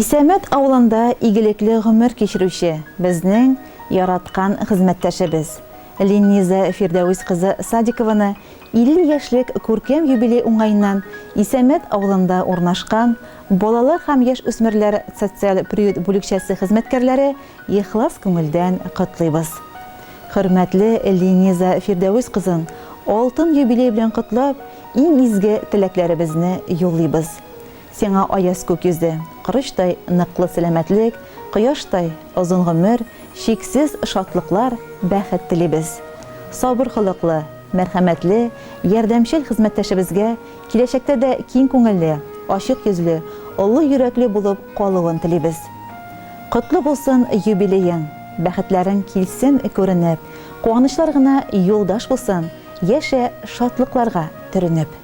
Исәмәт авылында игелекле гомер кичерүче безнең яраткан хезмәттәшебез Лениза Фирдәвис кызы Садикованы 50 яшьлек күркәм юбилей уңаеннан Исәмәт авылында урнашкан Балалар һәм яшүсмерләр социаль приют бүлекчәсе хезмәткәрләре ихлас күңелдән котлыйбыз. Хөрмәтле Лениза Фирдәвис кызын алтын юбилей белән котлап, иң изге теләкләребезне юллыйбыз. Сиңа аяз күк йөзе, корычтай ныклы сәламәтлек, кояштай озын гомер, чиксез шатлыклар, бәхет телибез. Сабыр холыклы, мәрхәмәтле, ярдәмчел хезмәттәшебезгә киләчәктә дә киң күңелле, ачык йөзле, олы йөрәкле булып калуын телибез. Котлы булсын юбилеең, бәхетләрең килсен күренеп, куанычлар гына юлдаш булсын, яшә шатлыкларга төренеп.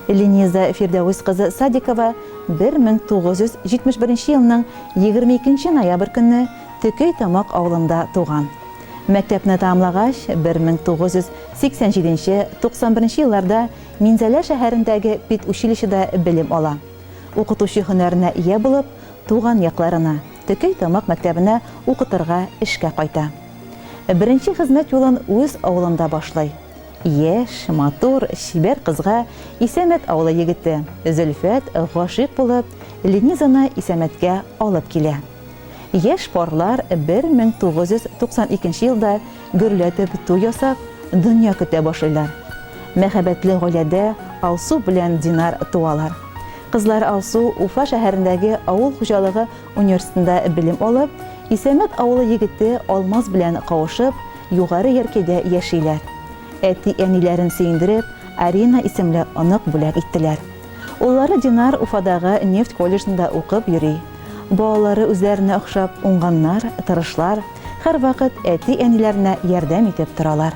Лениза Фирдәвес кызы Садикова 1971 елның 22 нче ноябрь көнне Төкәй Тамак авылында туган. Мәктәпне тәмамлагач, 1987 нче, 91 нче елларда Минзәлә шәһәрендәге педучилищеда белем ала. Укытучы һөнәренә ия булып, туган якларына, Төкәй Тамак мәктәбенә укытырга эшкә кайта. Беренче хезмәт юлын үз авылында башлый. Яшь, матур, чибәр кызга Исәмәт авылы егете Зөлфәт гашыйк булып, Ленизаны Исәмәткә алып килә. Яшь парлар 1992 елда гөрләтеп туй ясап, дөнья көтә башлыйлар. Мәхәббәтле гаиләдә Алсу белән Динар туалар. Кызлар Алсу Уфа шәһәрендәге авыл хуҗалыгы университетында белем алып, Исәмәт авылы егете Алмаз белән кавышып, Югары Яркәйдә яшиләр. Әти-әниләрен сөендереп, Арина исемле онык бүләк иттеләр. Уллары Динар Уфадагы нефть колледжында укып йөри. Балалары үзләренә охшап уңганнар, тырышлар, һәрвакыт әти-әниләренә ярдәм итеп торалар.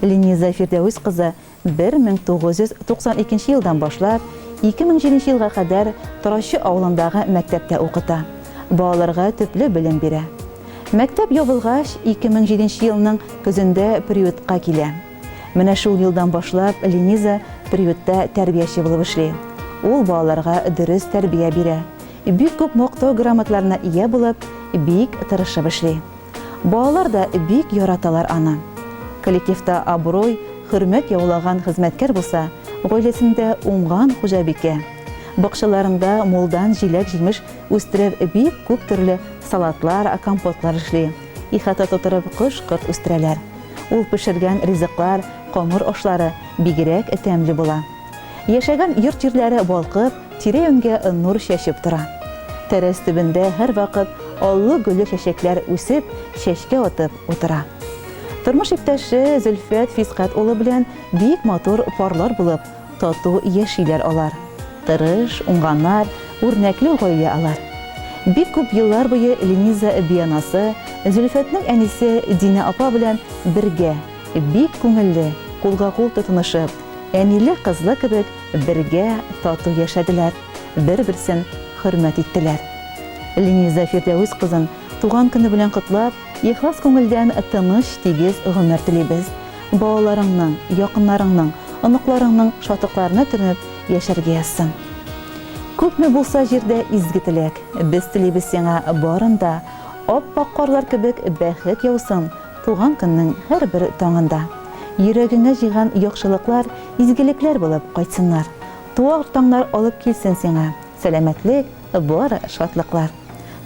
Лениза Фирдәвес кызы 1992 елдан башлап 2007 елга кадәр Торачы авылындагы мәктәптә укыта, балаларга төпле белем бирә. Мәктәп ябылгач, 2007 елның көзендә приютка килә. Менә шул елдан башлап Лениза приютта тәрбияче булып эшли. Ул балаларга дөрес тәрбия бирә. Бик күп мактау грамоталарына ия булып, бик тырышып эшли. Балалар да бик яраталар аны. Коллективта абруй, хөрмәт яулаган хезмәткәр булса, гаиләсендә уңган хуҗабикә. Бакчаларында мулдан җиләк-җимеш үстереп бик күп төрле салатлар, компотлар эшли. Ихата тутырып кош-корт үстерәләр. Ул пешергән ризыклар, камыр ашлары бигрәк тәмле була. Яшәгән йорт-җирләре балкып, тирә-юньгә нур чәчеп тора. Тәрәз төбендә һәрвакыт аллы-гөлле чәчәкләр үсеп, чәчкә атып утыра. Тормыш иптәше Зөлфәт Фискать улы белән бик матур парлар булып, Тату яшиләр алар. Тырыш, уңганнар, үрнәкле гаилә алар. Бик күп еллар буе Лениза бианасы, Зөлфәтнең әнисе Динә апа белән бергә, бик күңелле, кулга-кул тотынышып, әниле-кызлы кебек бергә тату яшәделәр, бер-берсен хөрмәт иттеләр. Лениза Фирдәвес кызын туган көне белән котлап, ихлас күңелдән тыныч, тигез гомер телибез. Балаларыңның, якыннарыңның, оныкларыңның шатлыкларына төренеп яшәргә язсын. Күпме булса җирдә изге теләк, без телибез сиңа барын да, ап-ак карлар кебек бәхет яусын туган көннең һәрбер таңында. Йөрәгеңә җыйган яхшылыклар изгелекләр булып кайтсыннар. Туар таңнар алып килсен сиңа сәламәтлек, бары шатлыклар.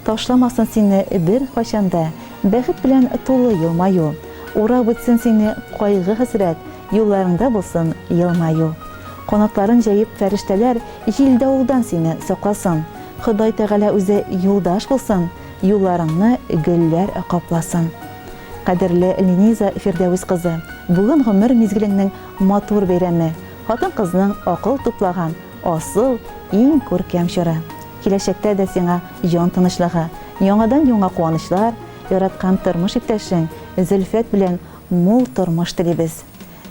Ташламасын сине беркайчан да бәхет белән тулы елмаю. Урап үтсен сине кайгы-хәсрәт, юлларыңда булсын елмаю. Канатларын җәеп фәрештәләр җил-давылдан сине сакласын. Ходай Тәгалә үзе юлдаш булсын, юлларыңны гөлләр капласын. Кадерле Лениза Фирдәвес кызы, бүген гомер мизгелеңнең матур бәйрәме, хатын-кызның акыл туплаган асыл, иң күркәм чоры. Киләчәктә дә сиңа җан тынычлыгы, яңадан-яңа куанычлар, яраткан тормыш иптәшең Зөлфәт белән мул тормыш телибез.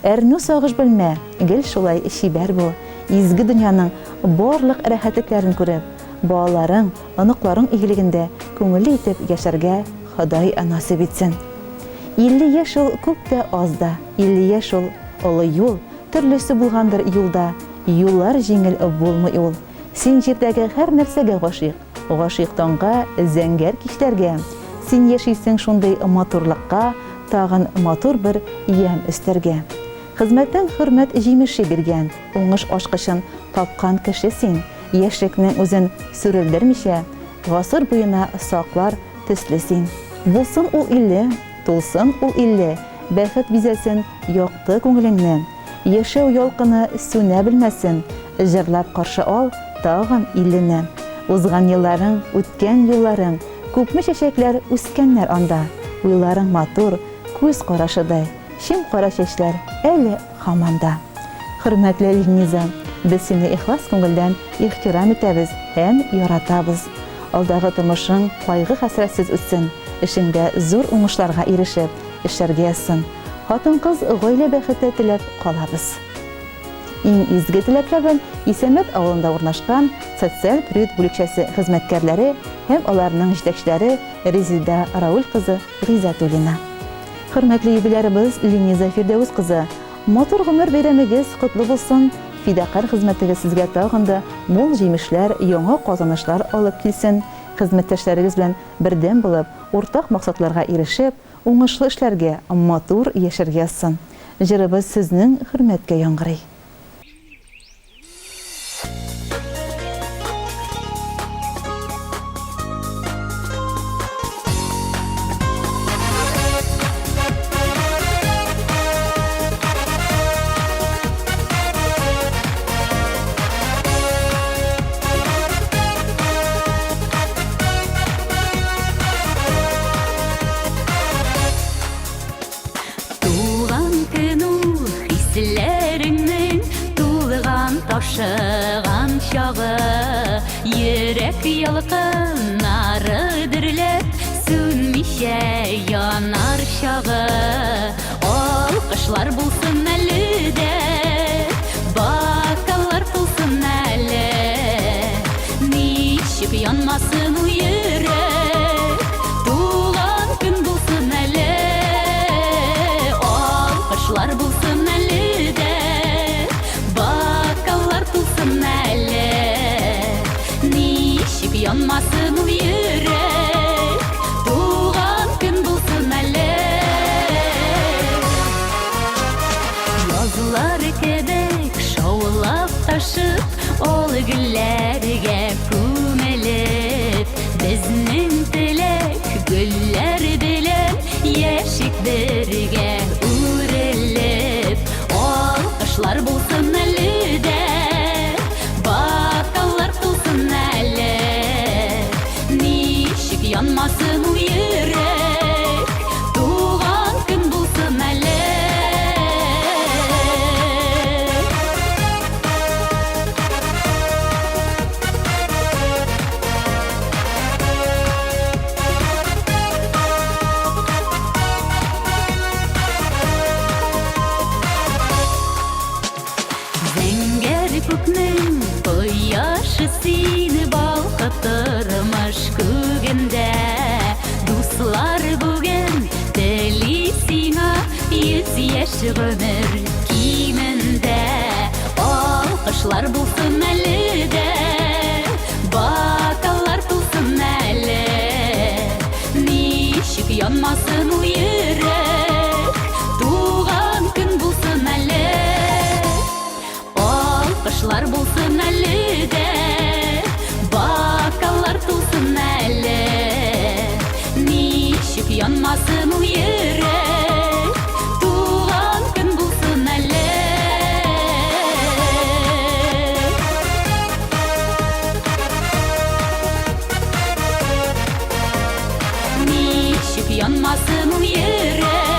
Әрнү-сагыш белмә, гел шулай чибәр бул, изге дөньяның барлык рәхәтлекләрен күреп, балаларың, оныкларың игелегендә күңелле итеп яшәргә Ходай насыйп итсен. 50 яшь ул күп тә, аз да, 50 яшь ул, олы юл, төрлесе булгандыр юлда, юллар җиңел булмый ул. Син җирдәге һәр нәрсәгә гашыйк. Гашыйк таңга, зәңгәр кичләргә. Син яшисең шундый матурлыкка, Тагын матур бер ямь өстәргә. Хезмәтең хөрмәт җимеше биргән, Уңыш ачкычын тапкан кеше син. Яшьлекнең үзен сүрелдермичә, Гасыр буена саклар төсле син. Булсын ул 50, тулсын ул 50, Бәхет бизәсен якты күңелеңне. Яшәү ялкыны сүнә белмәсен, Җырлап каршы ал тагын иллене. Узган елларың, үткән юлларың, Күпме чәчәкләр үскәннәр анда. Уйларың матур, күз карашыдай, Чем кара чәчләр әле һаман да. Хөрмәтле Лениза, без сине ихлас күңелдән ихтирам итәбез һәм яратабыз. Алдагы тормышың кайгы-хәсрәтсез үтсен, эшеңдә зур уңышларга ирешеп, эшләргә язсын. Хатын-кыз гаилә бәхете теләп калабыз. Иң изге теләкләр белән Исәнмәт авылында урнашкан социаль приют бүлекчәсе хезмәткәрләре һәм аларның җитәкчеләре Резеда Рауль кызы Гыйззәтуллина. Хөрмәтле юбилярыбыз Лениза Фирдәвес кызы, матур гомер бәйрәмегез котлы булсын, фидакарь хезмәтегез сезгә тагын да мул җимешләр, яңа казанышлар алып килсен, хезмәттәшләрегез белән бердәм булып, уртак максатларга ирешеп, уңышлы эшләргә, матур яшәргә язсын. Җырыбыз сезнең хөрмәткә яңгырый. Туган көн ул хисләреңнең тулган ташыган чагы. Йөрәк ялкыннары дөрләп сүнмичә янар чагы. Алкышлар булсын әле дә, бокаллар тулсын әле. Ничек янмасын ул йөрәк, туган көн булсын әле. Алкышлар булсын әле дә, бокаллар тулсын әле. Ничек янмасын ул йөрәк, туган көн булсын әле. Язлар кебек шаулап ташып, Ал гөлләргә күмелеп, Безнең теләк гөлләр белән Яшик бергә үрелеп. Алкышлар булсын әле дә, Бокаллар тулсын әле. Ничек янмасын ул йөрәк, Туган көн булсын әле. Зәңгәр күкнең кояшы сине балкып тормыш күгендә. Дуслар бүген тели сиңа 100 яшь гомер кимендә. Алкышлар булсын әле дә, бокаллар тулсын әле. Ничек янмасын ул йөрәк, туган көн булсын әле. Алкышлар булсын әле дә, бокаллар тулсын әле. Ничек янмасын ул йөрәк, туган көн булсын әле. Ничек янмасын ул йөрәк.